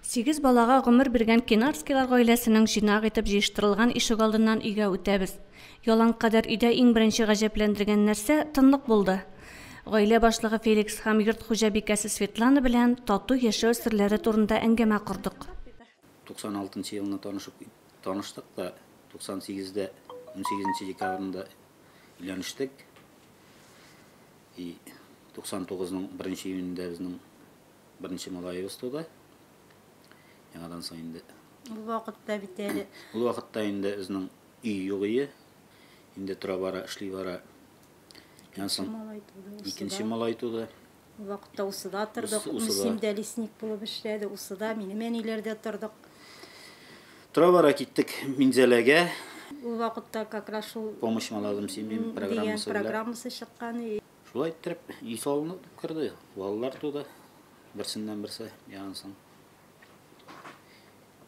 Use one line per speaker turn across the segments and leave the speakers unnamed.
Сигез балага гомер биргән Кинарскийлар гаиләсенең җыйнак итеп җыештырылган ишегалдыннан өйгә үтәбез. Ялан кадәр өйдә иң беренче гаҗәпләндергән нәрсә, тынлык булды. Гаилә башлыгы Феликс һәм йорт хуҗабикәсе Светлана белән тату яшәү серләре турында әңгәмә кордык.
96 нчы елны танышып таныштык та, 98 дә 18 нче декабрендә өйләнештек. И 99 ның беренче июнендә безнең Беренче малаебыз туды. Яңадан соң инде.
Ул вакытта бит әле.
Ул вакытта инде безнең өй юк иде. Инде тора бара, эшли бара. Икенче малай туды. Икенче малай туды.
Ул вакытта Усыда тордык. Мөслимдә лесник булып эшләде. Усыда минем әниләрдә тордык.
Тора бара киттек Минзәләгә.
Ул вакытта как раз шул
Помощь молодым семьям
программасы программасы чыккан.
Шулай иттереп, өй салынып керде, балалар туды. Берсеннән-берсе янсын.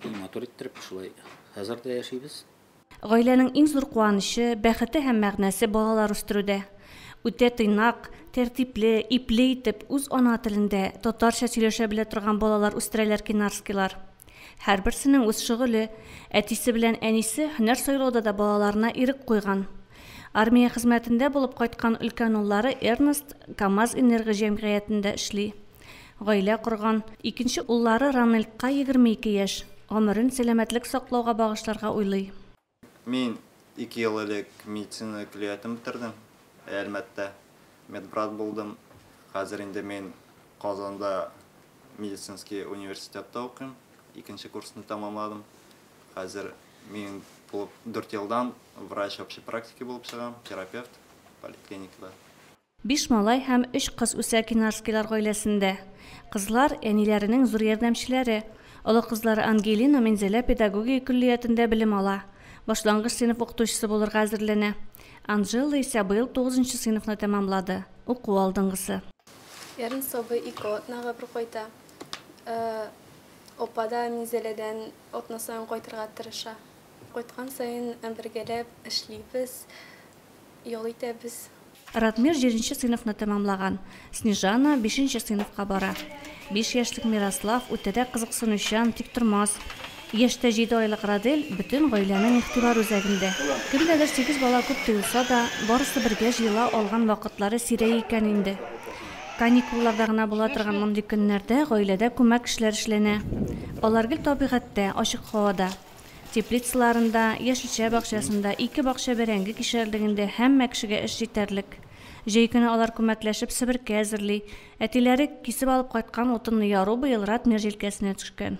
Бик матур иттереп шулай хәзер дә яшибез.
Гаиләнең иң зур куанычы, бәхете һәм мәгънәсе балалар үстерүдә. Үтә тыйнак, тәртипле, ипле итеп, үз ана телендә, татарча сөйләшә белә торган балалар үстерәләр Кинарскийлар. Һәрберсенең үз шөгыле. Әтисе белән әнисе һөнәр сайлауда да балаларына ирек куйган. Армия хезмәтендә булып кайткан өлкән уллары Эрнест КАМАЗ-Энерго җәмгыятендә эшли. Гаилә корган. Икенче уллары Ранельдка 22 яшь. Гомерен сәламәтлек саклауга багышларга уйлый.
Мин ике ел элек медицина көллиятен бетердем. Әлмәттә медбрат булдым. Хәзер инде мин Казанда медицинский университетта укыйм. Икенче курсны тәмамладым. Хәзер мин булып дүрт елдан врач общей практики булып чыгам, терапевт поликлиникада.
Биш малай һәм өч кыз үсә Кинарскийлар гаиләсендә. Кызлар, әниләренең зур ярдәмчеләре. Олы кызлары Ангелина Минзәлә педагогия көллиятендә белем ала, башлангыч сыйныф укытучысы булырга әзерләнә. Анжела исә быел тугызынчы сыйныфны тәмамлады, уку алдынгысы.
Эрнст абый ике атнага бер кайта. Апа да Минзәләдән атна саен кайтырга тырыша. Кайткан саен бергәләп эшлибез. Ял итәбез.
Ратмир җиденче сыйныфны тәмамлаган, Снежана бишенче сыйныфка бара. Биш яшьлек Мирослав үтә дә кызыксынучан, тиктормас. Яшь тә җиде айлык Радель бөтен гаиләнең игътибар үзәгендә. Кемгәдер сигез бала күп тоелса да, барысы бергә җыела алган вакытлары сирәк икән инде. Каникулларда гына була торган мондый көннәрдә гаиләдә күмәк эшләр эшләнә. Алар гел табигатьтә, ачык һавада. Теплицаларында, яшелчә бакчасында, ике бакча бәрәңге кишәрлегендә һәммә кешегә эш җитәрлек. Җәй көне алар күмәкләшеп себерке әзерли. Әтиләре кисеп алып кайткан утынны яру быел Ратмир җилкәсенә төшкән.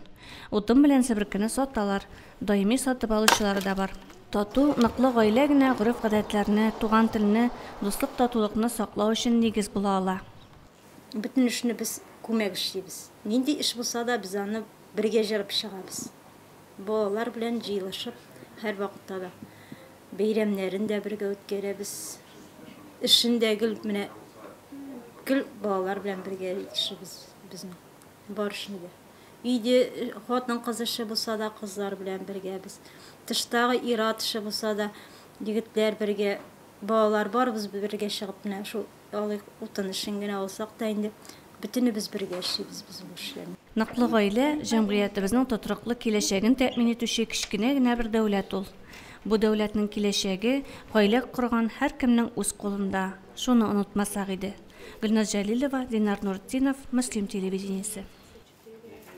Утын белән себеркене саталар. Даими сатып алучылары да бар. Тату, ныклы гаилә генә гореф-гадәтләрне, туган телне, дуслык-татулыкны саклау өчен нигез була ала.
Бөтен эшне без күмәк эшлибез. Нинди эш булса да, без аны бергә җырып чыгабыз. Балалар белән җыелышып, һәрвакытта да бәйрәмнәрен дә бергә үткәрәбез. Эшен дә гел менә гел балалар белән бергә эшебез безнең. Бар эшне дә. Өйдә хатын-кыз эше булса да, кызлар белән бергә без. Тыштагы ир-ат эше булса да, егетләр бергә, балалар барыбыз бергә чыгып менә шул Алыйк, утын эшен генә алсак та инде, бөтенебез бергә эшлибез без ул эшләрне.
Ныклы гаилә, җәмгыятебезнең тотрыклы киләчәген тәэмин итүче кечкенә генә бер дәүләт ул. Бу дәүләтнең киләчәге гаилә корган һәркемнең үз кулында. Шуны онытмасак иде. Гөлназ Җәлилова, Динар Нуртдинов, Мөслим телевидениесе.